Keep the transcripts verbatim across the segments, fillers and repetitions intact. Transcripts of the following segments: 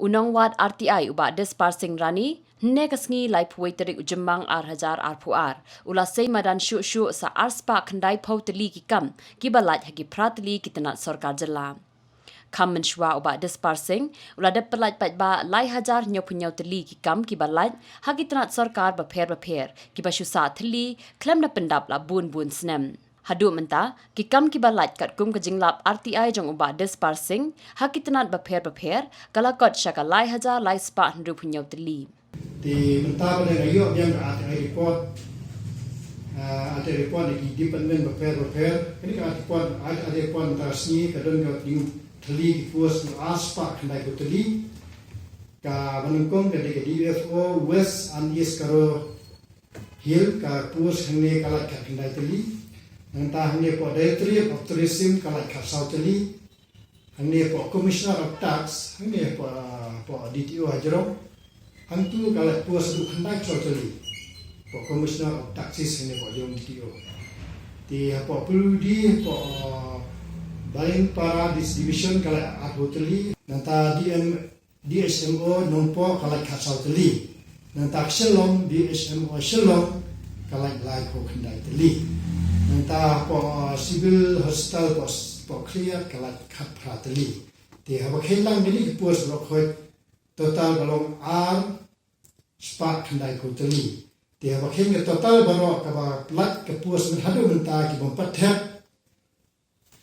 U nongwad R T I u Bah Dispar Singh Rani, hynne ka sngi laiphew wei tarik u Jymmang ar hajar arphew ar, u la sei madan shuh shuh sa arspah khyndaiphew tylli ki kam kiba lait ha ki phra tylli ki tnat sorkar jylla. Kham mynshwa u Bah Dispar Singh u la dep pyllait paidbah lai hajar hynñiewphew hynñiew tylli ki kam kiba lait ha ki tnat sorkar bapher bapher kiba shu sah thylli khlem da pyndap la bun bun snem. Haduh mynta, ki kam kiba lait katkum ka jinglap R T I jong u Bah Dispar Singh ha ki tnat bapher bapher ka la kot sha ka lai hajar lai spah hynriewphew hynñiew tylli. Te mynta pat nga ïoh biang ka R T I report, ah, R T I report na ki department bapher bapher. Kane ka R T I report, R T I report mynta ka sngi ka don ka hynñiew tylli ki post, arspah khyndaiphew tylli. Kaba nyngkong ka dei ka D F O West and East Garo Hills, ka post hangne ka lait khatkhyndai tylli. Nangta hangne hapoh Directorate of Tourism ka lait khatsaw tylli. Hangne hapoh Commissioner of Tax, hangne hapoh, hapoh D T O ha Jrong. Hangtu ka lait post haduh khyndaiphew saw tylli. Hapoh Commissioner of Taxes hangne hapoh Jrong D T O. Te hapoh P W D, hapoh, uh, Balinpara Dis-, Division ka lait arphew tylli. Nangta D M D H M O Nongpoh ka lait khatsaw tylli. Nangta ka Shillong, D H M O Shillong ka lait laiphew khyndai tylli. Nangta hapoh, uh, Civil Hospital hapoh, hapoh Khliehriat ka lait khatphra tylli. Te haba kheiñ lang kine ki post baroh khoit total ka long arspah khyndaiphew tylli. Te haba kheiñ ka total baroh kaba lait ka post mynta haduh mynta ki bym pat thep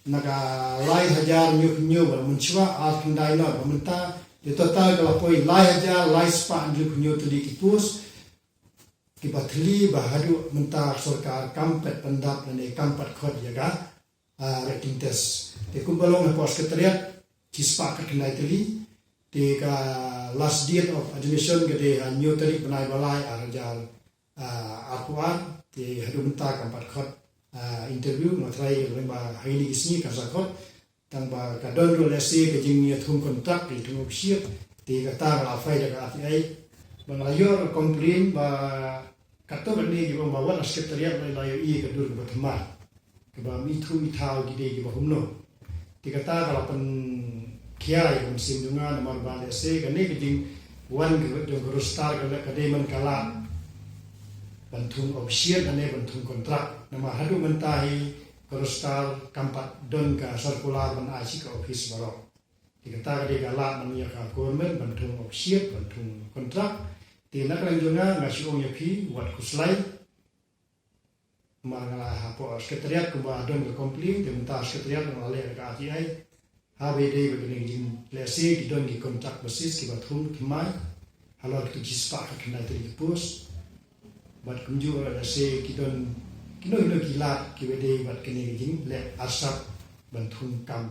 na ka lai hajar hynñiewphew hynñiew ba mynshwa ar khyndai noh ba mynta, te total ka la poi lai hajar lai spah hynñiewphew hynñiew tylli ki post kiba thylli ba haduh mynta sorkar kam pat pyndap lane kam pat khot ïa ka, ah, written test. Te kumba long hapoh Secretariat shispah khatkhyndai tylli. Te ka last date of admission ka dei ha hynñiew tarik bnai ba lai ar hajar ah, arphew ar, te haduh mynta kam pat khot, ah, interview, nga tharai lem ba ha kine ki sngi kan sa khot, tang ba ka don ruh lehse ka jingïathung kontrak, ka ïathung official, te kata nga la file da ka R T I, ba nga la ïoh ka complain ba katto katne ki ba ong ba wat ha Secretariat la ïohi ka dur kaba thymmai. Kiba mih thung mih thaw ki dei kiba kumno. Te kata ka la pynkhia ïa ka mynsiem jong nga namar ba lehse kane ka jingwan ka jong ka roster ka la ka dei man ka lad ban thung official lane ban thung kontrak. Namar haduh mynta hi ka roster kam pat don ka circular ban ai sha ka office baroh. Te kata ka dei ka lad man ïa ka government ban thung official ban thung kontrak. Te na ka liang jong nga nga shu ong ïa phi wat khuslai. Namar nga la hapoh Secretariat kumba don ka complain, te mynta Secretariat nga la leh da ka R T I. Haba ïadei bad kine ki jing lehse ki don ki contract basis kiba thung thymmai halor kito ki shispah khatkhyndai tylli ki post. Bad kumjuh ruh lehse ki don kino kino ki lad kiba dei bad kine ki jing leh arsap ban thung kam